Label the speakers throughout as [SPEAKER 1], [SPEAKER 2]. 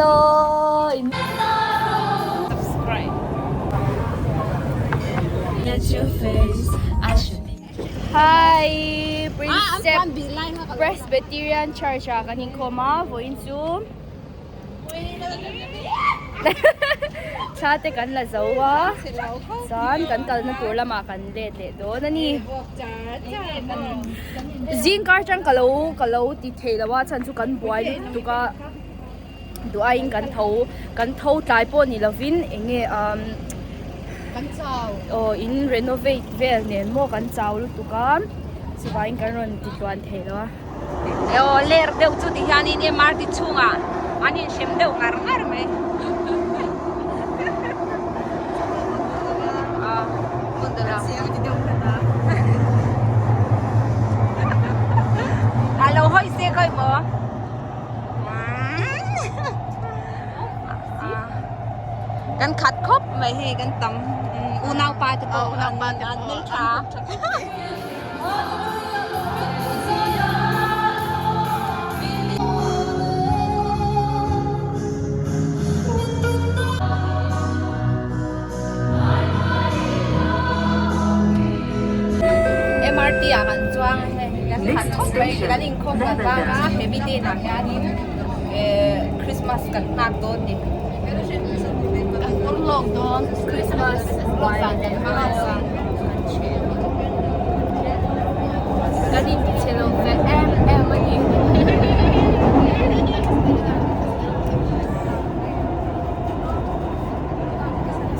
[SPEAKER 1] Hello in Hi Prinsep Presbyterian Church ah kan inkhawm a vawiin chu Thla te kan la zo a chuan kan kalna tur lamah kan let leh dawn a ni. Zing kar atang ka lo ka lo ti thei lo a chhan chu kan buai lutuk a duh aiin kan tho kan tho tlai pawh ni lovin eng nge umm aw in renovate vel nen maw kan chau lutuk a chuvangin kan rawn ti tluan thei lo a.
[SPEAKER 2] Aw ler deuh chu ti hianin MRT chhungah an inhrem deuh ngar ngar mai. A lo hawi se khawi maw? Kan khat khawp mai hei kan tam unaupa te pawh an hmeltha. MRT ah kan chuang a hei kan khat khawp mai kan inkhawm kan vang a he mi te inah hianin eh Christmas kan nghak dawn ni.
[SPEAKER 1] Kan hmang lawk dawn Christmas kan hmang a. Kan inti lo ve em em a ni.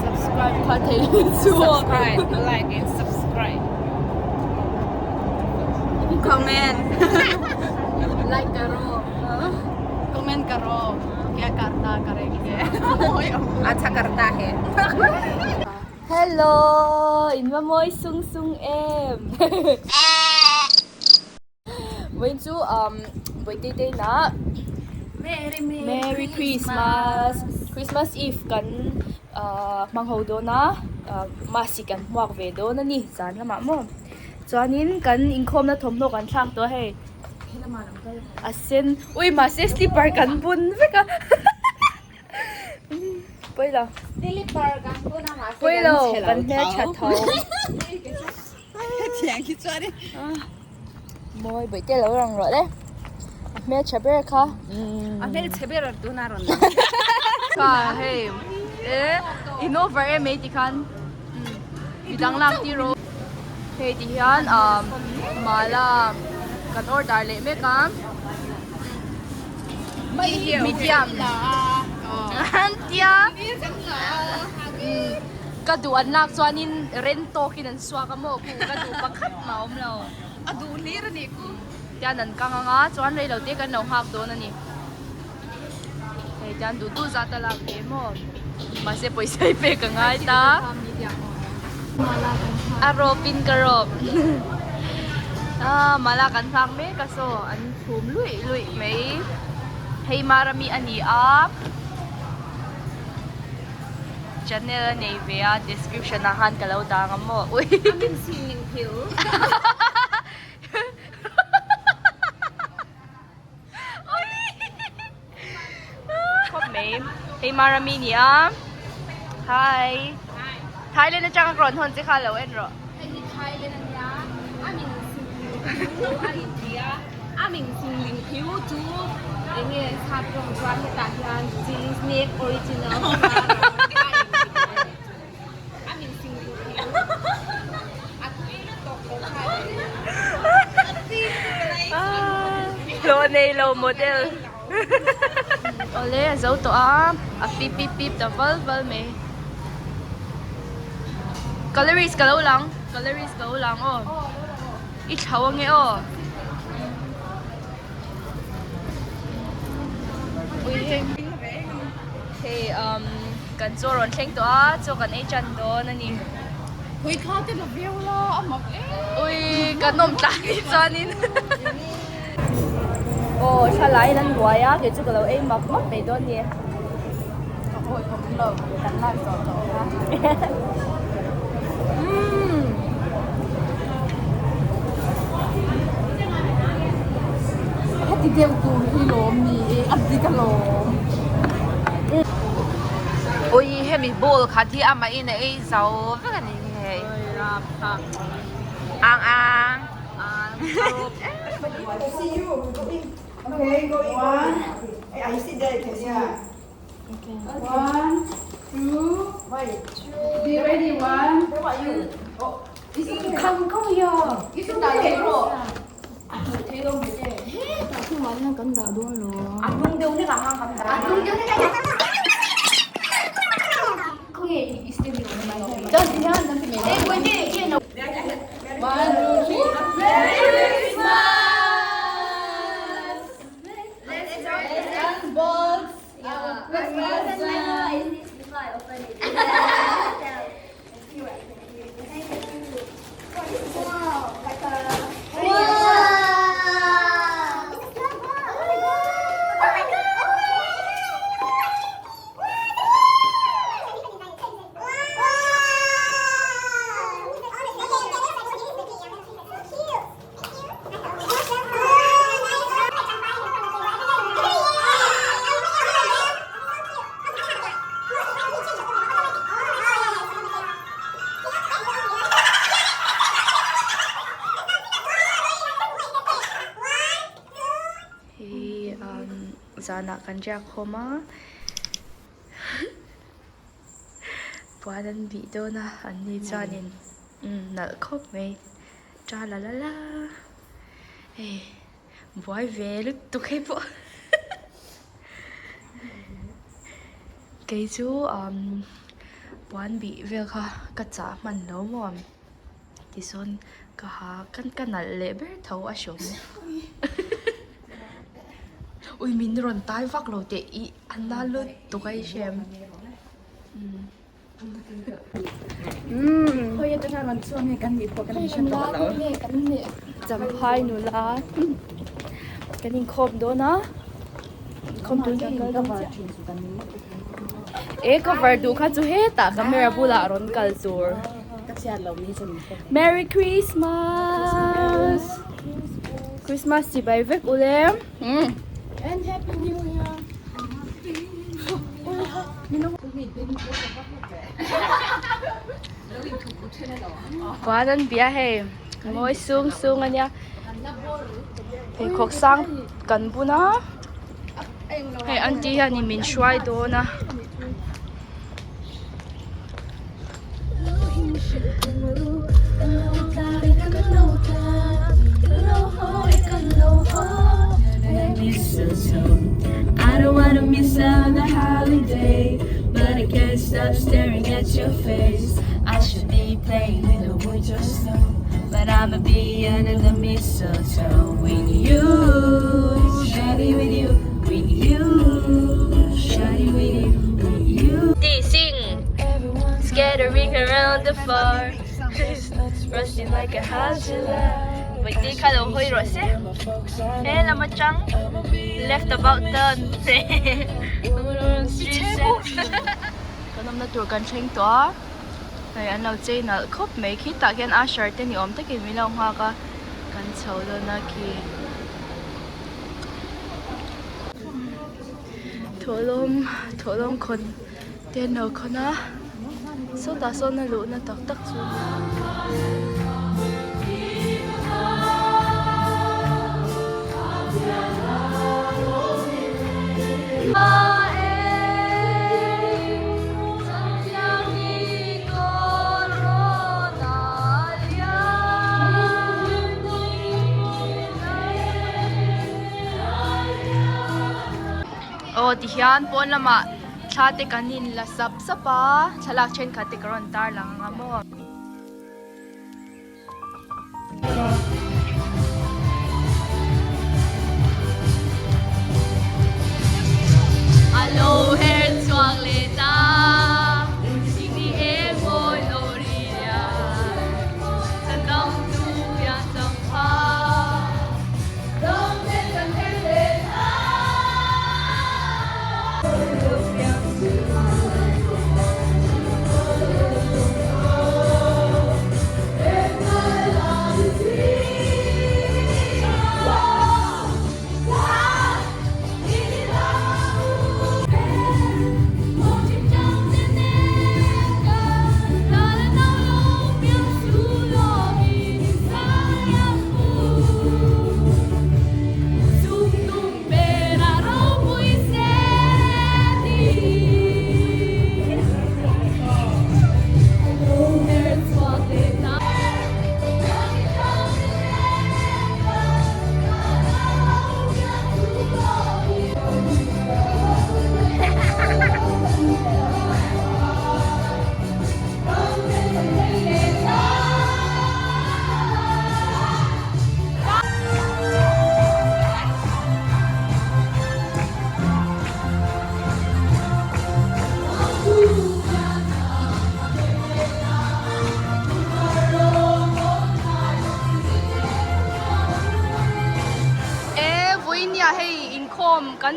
[SPEAKER 1] Subscribe kha thei chu.
[SPEAKER 2] Subscribe, like and subscribe. Comment.
[SPEAKER 1] Like karo.
[SPEAKER 3] Comment karo. Kya karta karenge.
[SPEAKER 2] Acha karta hai.
[SPEAKER 1] Hello, in va mawi sung sung em. Vawiin chu um Bawihte te inah Merry Christmas Christmas Eve kan ah hmang ho dawn a ah mass hi kan hmuak ve dawn a ni zan lamah maw chuanin kan inkhawmna thawmhnaw kan thlak tawh a hei a sen ui mahse slipper kan bun vek a. Pawilo. Pawilo kan hmeltha tho.
[SPEAKER 3] Hetiang hi chuan in.
[SPEAKER 1] Mawi bawihte lo rang rawh le. A hmeltha ber kha.
[SPEAKER 2] A hmelchhe ber tuna rawn lang.
[SPEAKER 1] Kha hei e in over em ei tikhan midang lak tir rawh. Hei ti hian mala kan order leh mek a. Medium an tia ka duh an lak chuanin ren tawkin an suak a maw ku ka duh pakhat mah a awm lo
[SPEAKER 3] a duh hlir a nih ku
[SPEAKER 1] tian an kang anga chuan rei lo te kan lo nghak dawn a ni hei tian duh duh zat a lak ve maw mahse pawisa hi pek a ngai ta a rawp in ka rawp mala kan nghak mek a saw an Chhum luih luih mai. Hei Marami a ni a, channel a nei ve a, description ah khan ka lo dang a maw. Ui. Khawp mai. Hei Marami a ni a. Hi. Thailand atanga ka rawn hawn che kha lo en rawh.
[SPEAKER 2] Hei hi Thailand a nia, a min sing a inti a, a min sing ling phiu chu eng nge sap rawng chuan hetah hian chilli snake original a min sing ling phiu a tui lutuk lo try teh.
[SPEAKER 1] Hlawh nei lo model. Awle a zo tawh a, a pip pip pip ta val val mai. Calories ka lo lang, calories ka lo lang aw. I thlau ange aw. Ui hei hei um kan chaw rawn thleng tawh a, chaw kan ei tan dawn a ni.
[SPEAKER 3] Ui thla te la viau la a mak em.
[SPEAKER 1] Ui kan awm tlan hi chuanin. Aw thlalaiin an buai a kei chu ka lo ei map map mai dawn ni.
[SPEAKER 3] Ka hawi awm lo kan lak tawh tawh kha.
[SPEAKER 1] Umm.
[SPEAKER 3] Heti deuh tur hi lawm ni e a dik alawm.
[SPEAKER 2] Ui hemi ball khat hi amah in a ei zo vek a ni hei. Ang ang.
[SPEAKER 1] Hei zanah kan riak khawm a puan an bih dawn a an ni chuanin nalh khawp mai. Cha la la la hei buai ve lutuk hei pawh kei chu umm puan bih vel kha ka chah hman lo maw tisawn ka ha ka nalh leh ber tho a hrawm ui min rawn tai vak lo teh ih a na lutuk a i hrem. Champhai nula kan inkhawm dawn a inkhawm tur kan kal dawn chiah e cover duh kha chu hetah camera bulah rawn kal tur Merry Christmas Christmas chibai vek ule
[SPEAKER 3] And happy new year.
[SPEAKER 1] Puan an bia hei mawi sung sung a nia pheikhawk sang kan bun a hei aunty hianin min hruai dawn a. Scattering around the far Rushing like a hajila Vaite kha lo hawi rawh se He lam atang Left about turn Kan awmna tur kan thleng tawh a Hei an lo chei nalh khawp mai khitah khian usher te ni awm takin min lo nghak a kan chho dawn a khi Thawhlawm thawhlawm khawn te an lo khawn a sawtah sawn a luhna tak tak chu a ni. Aw tihian pawn lamah thla te kan in la sap sap a thlalak thenkhat te ka rawn tar lang ang a maw. A lo her chhuak leh ta Sikni em mawi lo ri lian Kan dam tu pian chang pha Dam te kan her leh ta.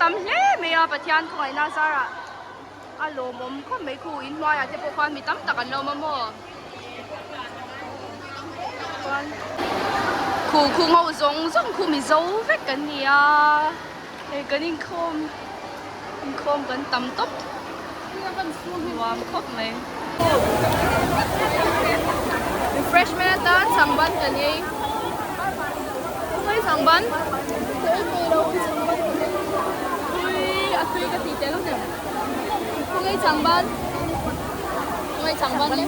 [SPEAKER 1] tam hle mai a Pathian khawngaihna zarah a lawmawm khawp mai khu in hnuaiah te pawh khuan mi tam tak an lo awm a maw chuan khu khung ho zawng zawng khu mizo vek kan ni a hei kan inkhawm inkhawm kan tam tawp nuam khawp mai refreshment atan changban kan ei khawngaih changban ui a tui ka tih tel hnem khawngaih changban khawngaih changban le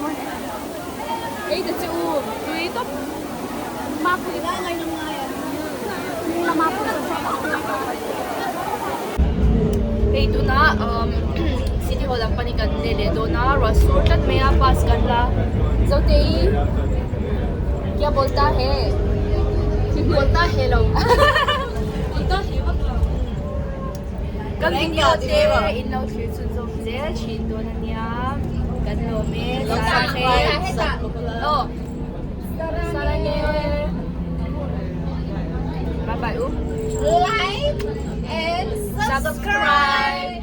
[SPEAKER 1] ei ta che u tui tawp Hei tunah umm city hall lam panin kan let leh dawn a ruah sur tlat mai a bus kan la Zotei kya bolta he bolta he lo bolta he vak lo kan video te in lo thlir chhunzawm zel thin dawn ania kan lawm e aw. Bye bye u.
[SPEAKER 2] Like and subscribe.